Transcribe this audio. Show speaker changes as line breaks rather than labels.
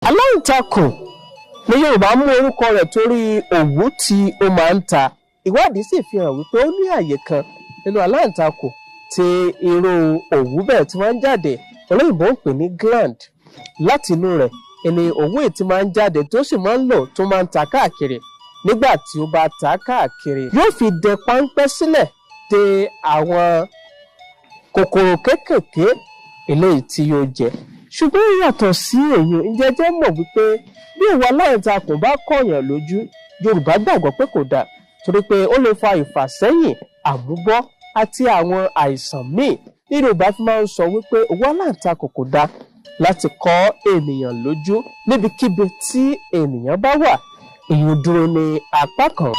Aláǹtakùn ní Yorùbá mú orúkọ rẹ̀ torí òwú tí ó máa ń ta. Ìwádìí sì fi hàn wípé ó ní àyè kan nínú aláǹtakùn tí irú òwú bẹ́ẹ̀ tí máa ń jáde, olóyìnbó ń pè ní gland. Láti inú rẹ̀ ni òwú yìí ti máa ń jáde, tó sì máa ń lò tó máa ń ta káàkiri. Nígbà tí ó bá ta káàkiri, yóò fi dẹ páńpẹ́ sílẹ̀ de àwọn kòkòrò kéékèèké eléyìí tí yóò jẹ. Ṣùgbọ́n yàtọ̀ sí èyí, ǹjẹ́ jẹ́ mọ̀ wípé bí òwú aláǹtakùn bá kọ̀yàn lójú, Yorùbá gbàgbọ́ pé kò dáa, torí pé ó lè fa ìfàsẹ́yìn, àmúbọ́ àti àwọn àìsàn míì ní Yorùbá fi máa ń sọ wípé òwú aláǹtakùn kò dáa láti kọ́ ènìyàn lójú níbikíbi tí ènìyàn bá wà. Èyí dúró ní apá kan.